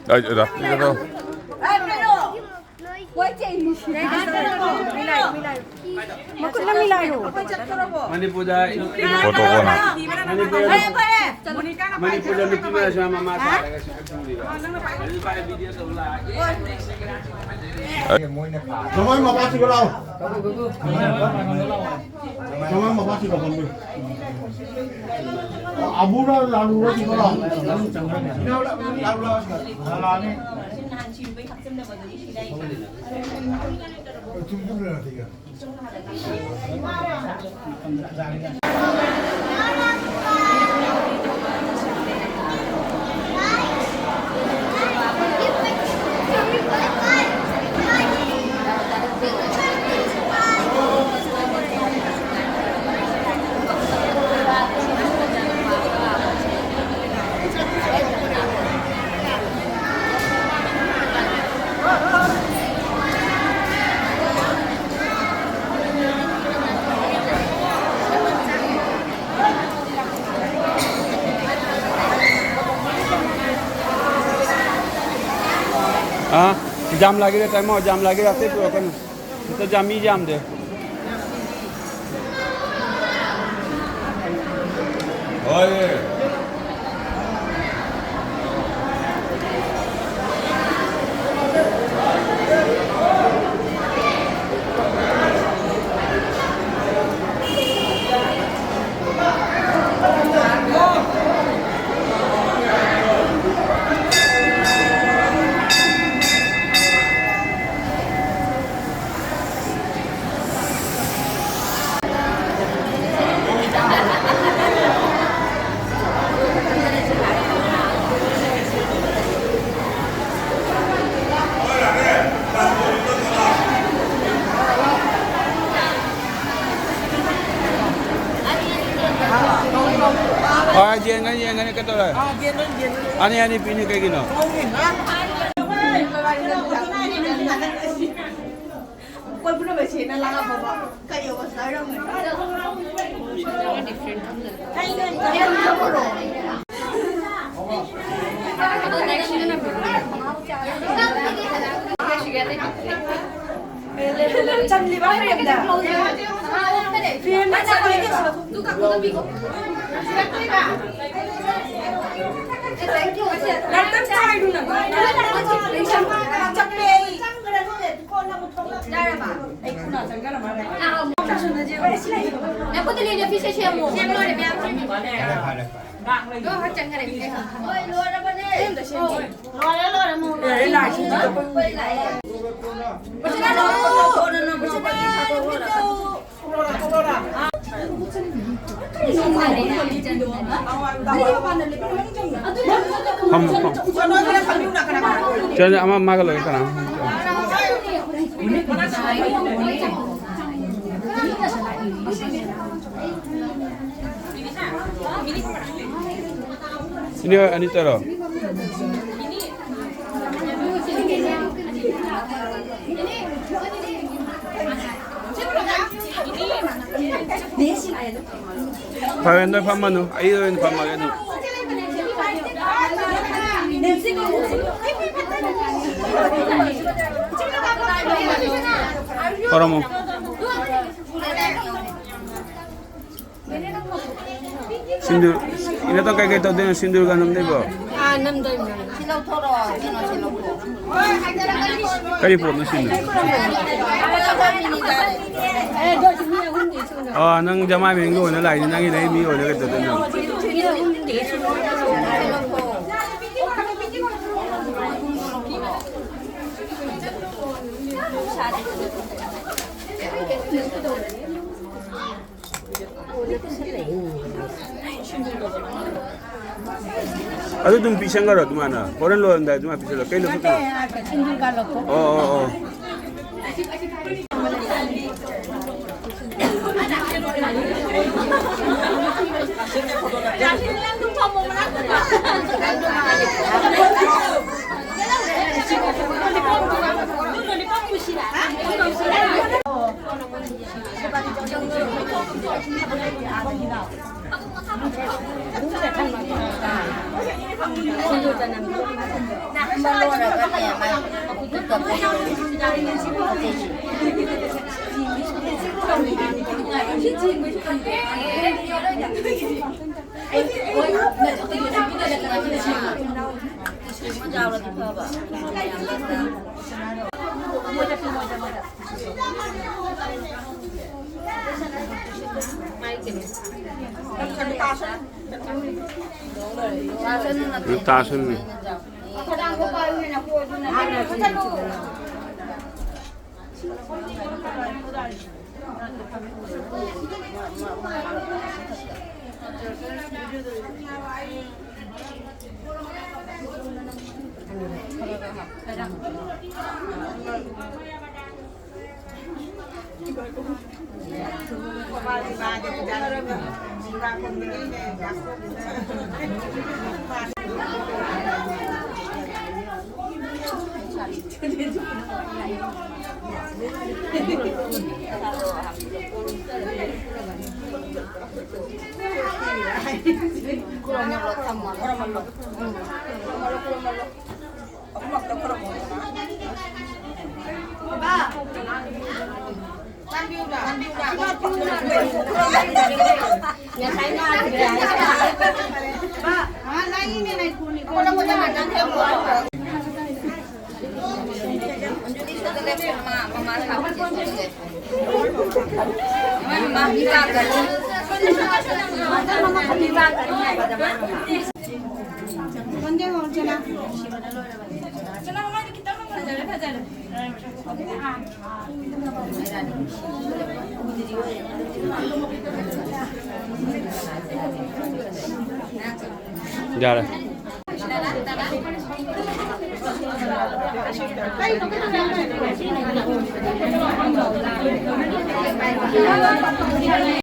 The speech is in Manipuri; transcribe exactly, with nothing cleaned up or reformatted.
ꯑꯩ, ꯑꯗ, ꯑꯗ꯫ ꯃꯈꯨꯠꯅ ꯃꯤ ꯂꯥꯏꯔꯣ꯫ ꯃꯅꯤꯄꯨꯔꯗ ꯏ-, ꯏ-, ꯐꯣꯇꯣ ꯀꯣꯟꯅ꯫ ꯃꯅꯤꯄꯨꯔꯗ, ꯃꯅꯤꯄꯨꯔꯗ ꯅꯨꯄꯤ ꯃꯌꯥꯝꯁꯤꯅ ꯃꯃꯥ ꯁꯥꯔꯒ ꯁꯛ ꯈꯪꯗ꯭ꯔꯤꯕ꯫ ꯃꯣꯏꯅ ꯃꯃꯥ ꯁꯤꯒ ꯂꯥꯎ꯫ ꯆꯥꯝꯃꯉꯥ ꯃꯄꯥ ꯁꯤꯗ ꯐꯝꯃꯤ꯫ ꯑꯕꯨꯔ ꯂꯥꯂꯨꯔ ꯁꯤꯗ ꯂꯥꯎ꯫ ꯑꯥ, ꯖꯥꯝ ꯂꯥꯛꯀꯦꯔꯥ ꯇꯥꯃꯣ, ꯖꯥꯝ ꯂꯥꯛꯀꯦꯔꯥ? ꯑꯇꯩ ꯄꯨꯔꯛꯀꯅꯨ꯫ ꯍꯦꯛꯇ ꯖꯥꯝ, ꯃꯤ ꯌꯥꯝꯗꯦ꯫ ꯍꯣꯏ꯫ ꯑꯥ, ꯌꯦꯡꯒꯅꯤ, ꯌꯦꯡꯒꯅꯤ, ꯀꯩꯗꯧꯔꯦ? ꯑꯥ, ꯌꯦꯡꯒꯅꯤ, ꯌꯦꯡꯒꯅꯤ꯫ ꯑꯅꯤ, ꯑꯅꯤ ꯄꯤꯅꯤ ꯀꯩꯒꯤꯅꯣ? ꯍꯣꯡꯉꯤ, ꯍꯥ? ꯑꯩꯈꯣꯏ ꯄꯨꯝꯅꯃꯛ ꯁꯦꯡꯅ ꯂꯥꯛꯑꯕꯕ? ꯀꯩ ꯑꯣꯏꯕ ꯁꯥꯔꯝꯒꯅꯤ? ꯑꯗꯣ next year ꯅ ꯆꯝꯂꯤꯕ ꯐ꯭ꯔꯦꯝꯗ꯫ ꯐ꯭ꯔꯦꯝꯗ ꯆꯝꯂꯤꯕ꯫ ꯉꯥꯛꯇꯪ ꯄꯥꯏꯔꯨꯅꯕ꯫ ꯆꯞꯄꯦ ꯑꯩ꯫ ꯉꯥꯏꯈꯣ, ꯂꯤꯂꯤ ꯐꯤꯁꯦ ꯁꯦꯝꯃꯣ꯫ ꯁꯦꯝ ꯂꯣꯏꯔꯦ ꯃꯌꯥꯝ꯫ ꯂꯣꯏ ꯆꯪꯈ꯭ꯔꯦ꯫ ꯂꯣꯏꯔꯦ, ꯂꯣꯏꯔꯦ, ꯃꯨ꯫ ꯂꯣꯏꯔꯦ, ꯂꯥꯛꯑꯦ꯫ ꯐꯝꯃꯣ, ꯐꯝꯃꯣ꯫ ꯆꯠꯂꯣ, ꯑꯃ ꯃꯥꯒ ꯂꯣꯏꯔꯦ, ꯀꯅꯥ? ꯁꯤꯅꯤꯌꯔ ꯑꯅꯤ ꯇꯔꯣ? ꯐꯔꯦ, ꯅꯣꯏ ꯐꯝꯃꯅꯨ, ꯑꯩ ꯑꯣꯏꯅ ꯐꯝꯃꯒꯦ ꯑꯗꯨꯝ꯫ ꯐꯔꯝꯃꯣ꯫ ꯁꯤꯟꯗꯨꯔ, ꯏꯅꯦꯇꯣ, ꯀꯩꯀꯩ ꯇꯧꯗꯣꯏꯅꯣ? ꯁꯤꯟꯗꯨꯔꯒ ꯅꯝꯗꯣꯏꯕꯣ? ꯑꯥ, ꯅꯝꯗꯣꯏꯅꯦ꯫ ꯁꯤ ꯂꯧꯊꯣꯔꯛꯑꯣ, ꯀꯩꯅꯣ ꯁꯤ ꯂꯧꯊꯣꯛꯑꯣ꯫ ꯀꯔꯤ ꯄꯣꯠꯅꯣ ꯁꯤꯟꯗꯨꯔ? ꯑꯥ, ꯅꯪ ꯖꯃꯥꯏ ꯃꯤꯡꯗ ꯑꯣꯏꯅ ꯂꯥꯛꯏꯅꯦ, ꯅꯪꯒꯤ ꯅꯪꯒꯤ ꯃꯤ ꯑꯣꯏꯅ ꯀꯩꯗꯧꯗꯣꯏꯅꯣ? ꯑꯗꯨ ꯑꯗꯨꯝ ꯄꯤꯁꯟꯈ꯭ꯔꯣ ꯑꯗꯨꯃꯥꯏꯅ꯫ ꯍꯣꯔꯦꯟ ꯂꯣꯏꯔꯝꯗꯥꯏ ꯑꯗꯨꯃꯥꯏꯅ ꯄꯤꯁꯜꯂꯣ꯫ ꯀꯩ ꯂꯧꯊꯣꯛꯇꯣꯏꯅꯣ? ꯑꯣ, ꯑꯣ, ꯑꯣ꯫ ꯂꯣꯏꯔꯒꯅꯦ, ꯃꯥꯏ ꯃꯈꯨꯠꯇ ꯌꯥꯎꯔꯗꯤ ꯐꯕ꯫ ꯇꯥꯁꯟ꯫ ꯌꯥꯔꯦ꯫